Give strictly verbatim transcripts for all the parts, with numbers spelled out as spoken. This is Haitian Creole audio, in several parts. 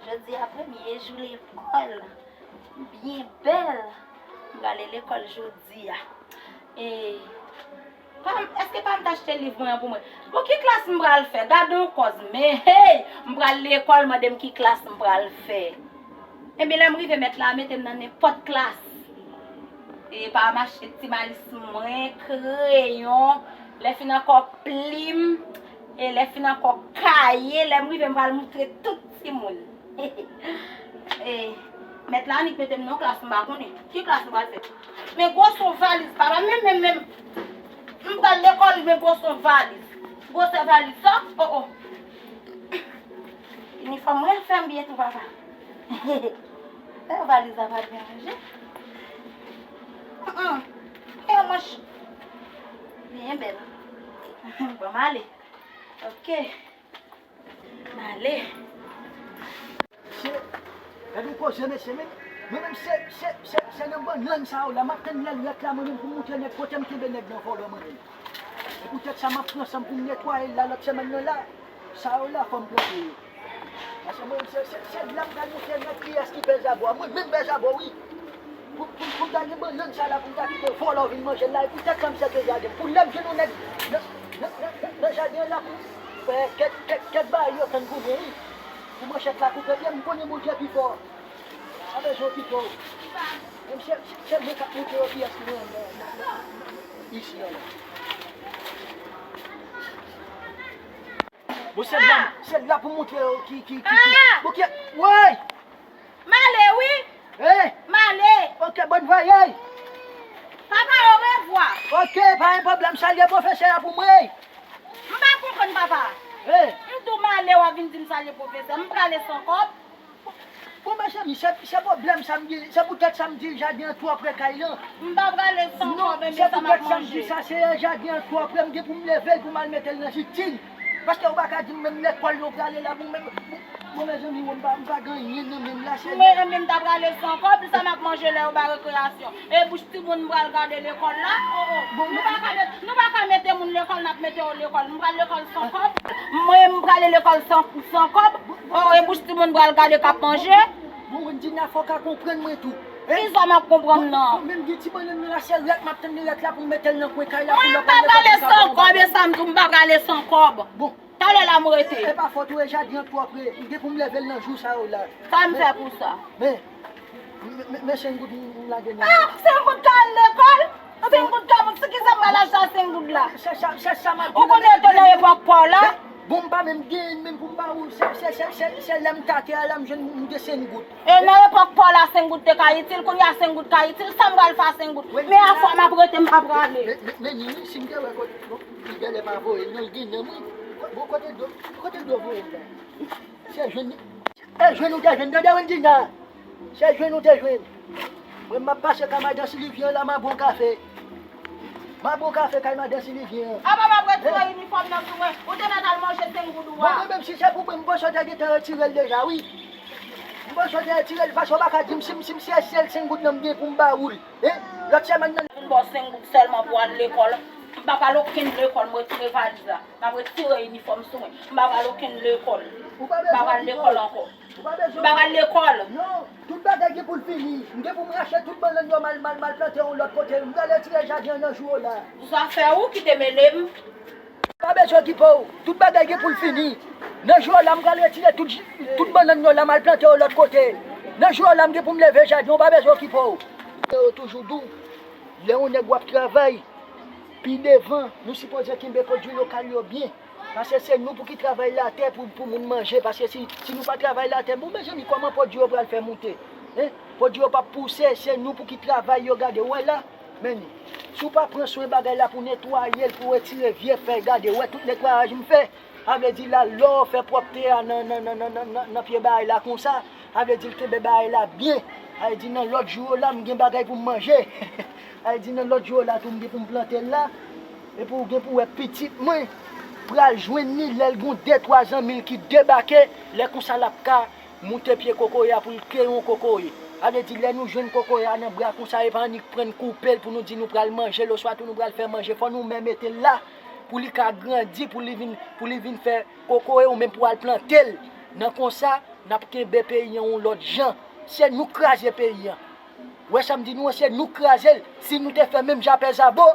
Jodi a premye jou lekòl. M byen bèl. M prale lekòl jodi a. E, pa m, èske pa m t achte liv mwen an pou mwen? Bon, ki klas m pral fè? Gade yon kòz. Men, hey! M pral lekòl, mande m ki klas m pral fè. Ebyen, lè m rive, mèt la mete m nan nenpòt klas. E pa m achte ti malis mwen, kreyon, lè fin ankò plim, e lè fin ankò kaye, lè m rive m pral moutre tout timoun. E, mèt la annik mete m nan klas m pa konnen. Ki klas m pral fè? Men gwo son valiz, papa, menm, menm, menm. M pral lekòl, men gwo son valiz. Gwosè valiz sa, o, o. Inifòm mwen fè m byen tou, papa. Sa yo valiz la pa byen ranje. Mm, mm. E yon manch. Byen bèl. Bon, m ale. Ok. M ale. Mesye, gade yon koze, mesye, men, mwen menm se, se, se, se nan bannann sa yo la, m ap tann lè l rèt la, mwen menm pou m moutre nèg kote m kenbe nèg nan vòlò, mwen menm. E poutèt sa, m ap pran san m pou m netwaye l la, lòt semèn nan la, sa yo la, fò m plante yo. Paske mwen, se, se, se la m pral montre nèg kiyès ki pè zabò a. Mwen menm pè zabò, wi. Pou, pou, pou m ta gen bannann sa la, pou m ta kite vòlò vin manje l la, e poutèt sa m sèke jaden. Pou lè m jwenn yon nèg nan, nan, nan, nan, nan jaden an la, pou, kèk, kèk, kèk bagay yo tann pou mwen, wi. Pou manchèt la koupe pye m, m konnen Bondye pi fò. Pa bezwen okipe w. Menm se, se, se mwen k ap montre yo kiyès ki mwen nan, nan, nan, nan, isi an la. Bon, se la, se la pou montre yo ki, ki, ki, ki. Ah! Bon, ki, woy! M ale, wi. Hey! M ale. Ok, bòn vwayay. Papa, orevwa. Ok, pa gen pwoblèm, salye pwofesè a pou mwen. M pa konprann, papa. Hey! M di w m ale, w ap vin di m salye pwofesè. M prale san kòb. Bon, mezanmi, se, se pwoblèm sa m gen, se poutèt sa m di jaden an twò pre kay lan. M pa prale san kòb, men sa m ap manje. Non, se poutèt sa m di sa, se jaden an twò pre, m gen pou m leve l pou m al mete l nan jitjin. Paske ou pa ka di m menm lekòl nou prale la, bon, menm, bon, bon, mezanmi, m pa, m pa gen anyen nan men m la, se... Mwen menm, m ta prale san kòb, sa m ap manje lè yo ba rekreyasyon. E bouch timoun m pral gade lekòl la. O, o. Nou pa ka met, nou pa ka mete moun lekòl, n ap mete yo lekòl. M pral lekòl san kòb. Mwen, m prale lekòl san, san kòb. O, e bouch timoun m pral gade k ap manje. Bon, Wendina, fò w ka konprann mwen tou. Kisa m ap konprann nan? Bon, menm gen ti bannann nan la, se rèt m ap tann rèt la pou m mete l nan kwen kay la pou lè w pral lekòl. Mwen, m pa prale san kòb, e sa m di w, m pa prale san kòb. Bon. Talè la m rete. E pa fòt ou, e jaden an twò pre. M gen pou m leve l nan jou sa yo la. Sa m fè pou sa? Men, men, men, men senk goud m, m lage nan... Ah, senk goud ka al lekòl? Senk goud ka, bon, se kisa m pral achte a senk goud la? Se sa, se sa m ap di w. Ou konnen yo te nan epòk pa w la? Bon, m pa menm genyen menm pou m ba ou. Se, se, se, se, se lè m tate a la, m jwenn, m gen senk goud. E nan epòk pa w la, senk goud te ka itil, kounye a senk goud ka itil, sa m pral fè a senk goud? Men afwa m ap rete, m pa prale. Men, men, men, ni, si m te wè kote, bon, li genlè pa voye l, non, l gen nan mwen. Bon, kote dlo, kote dlo voye l la? Se jwenn, e jwenn ou te jwenn, tande Wendina? Se jwenn ou te jwenn. Mwen, m ap pase kay madan Silivyen la, m a bon kafe. M a bon kafe kay madan Silivyen. Apa m ap retire inifòm nan sou mwen? Ou te mèt al manje senk goud ou a. Bon, mwen menm, si se pou mwen, m panse w te gentan retire l deja, wi. M panse w te retire l, paske w pa ka di m si m, si m se sèl senk goud nan m gen pou m ba ou l. Hein? Lòt semèn nan. Vin ba w senk goud sèlman pou w al lekòl. M pa pral okenn lekòl, m retire valiz la. M ap retire inifòm sou mwen. M pa pral okenn lekòl. M pa pral lekòl ankò. M pa pral lekòl. Non, tout bagay gen pou l fini. M gen pou m rache tout bannann yo, m al, m al, m al plante yon lòt kote. M pral retire jaden an nan jou la. Sa fè ou ki te mele m. Pa bezwen okipe w. Tout bagay gen pou l fini. Nan jou la, m pral retire tout, tout bannann yo la, m al plante yo lòt kote. Nan jou la, m gen pou m leve jaden, w pa bezwen okipe w. Yo toujou di w, lè yon nèg w ap travay, pi devan, nou sipoze kenbe pwodui lokal yo byen. Paske se nou pou ki travay latè pou, pou moun manje. Paske si, si nou pa travay latè, bon, mezanmi, kòman pwodui yo pral fè moute? Hein? Pwodui yo p ap pouse, se nou pou ki travay yo, gade, w wè la. Men, si w pa pran swen bagay la pou netwaye l, pou retire vye fèy, gade, w wè tout netwayaj m fè. Sa vle di la, lè w fè pwòpte a nan, nan, nan pye bagay la konsa, sa vle di l kenbe bagay la byen. Sa vle di nan lòt jou yo la, m gen bagay pou m manje. Sa vle di nan lòt jou yo la tou, m gen pou m plante l la. Epi w gen pou w wè pitit mwen pral jwenn li lè l gen de twa zanmi l ki debake, lè konsa l ap ka moute pye kokoye a pou l kreye yon kokoye. Sa vle di lè nou jwenn kokoye a nan bra konsa, e pa annik pran n koupe l pou nou di nou pral manje l, oswa tou nou pral fè manje, fò nou men mete l la pou li ka grandi, pou li vin, pou li vin fè kokoye ou menm pou w al plante l. Nan konsa, N ap kenbe peyi an yon lòt jan. Se nou k kraze peyi an. Wè sa m di nou an, se nou k kraze l. Si nou te fè menm jan apre Zabo,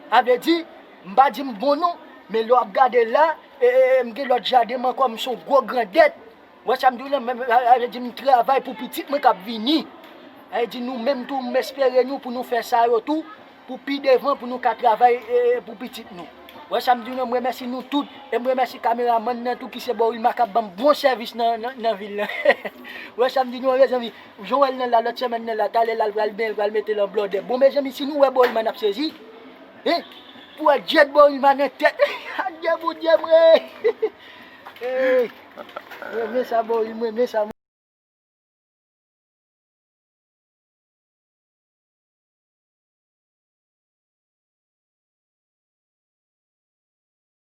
a vle di, m pa di m bon non, men lè w ap gade la, e, e, e, m gen lòt jaden m ankò, m se yon gwo grandèt. Wè sa m di w lan, men, a, a vle di m travay pou pitit mwen k ap vini. A vle di nou menm tou, m espere nou pou nou fè sa yo tou, pou pi devan, pou nou ka travay, e, e, pou pitit nou. Wè sa m di w lan, m remèsi nou tout, e m remèsi kameramann nan tou ki se Borilma k ap ban m bon sèvis nan, nan, nan vil lan. Wè sa m di nou an, mezanmi, jan w wè l nan la, lòt semèn nan la, talè la, l pral benyen, l pral mete l an blòdè. Bon, mezanmi, si nou wè Borilma, n ap sezi. Hein? Pou wè djèt Borilma nan tèt. Adye Bondye mwen. Hey! Mwen renmen sa, Boril, mwen renmen sa.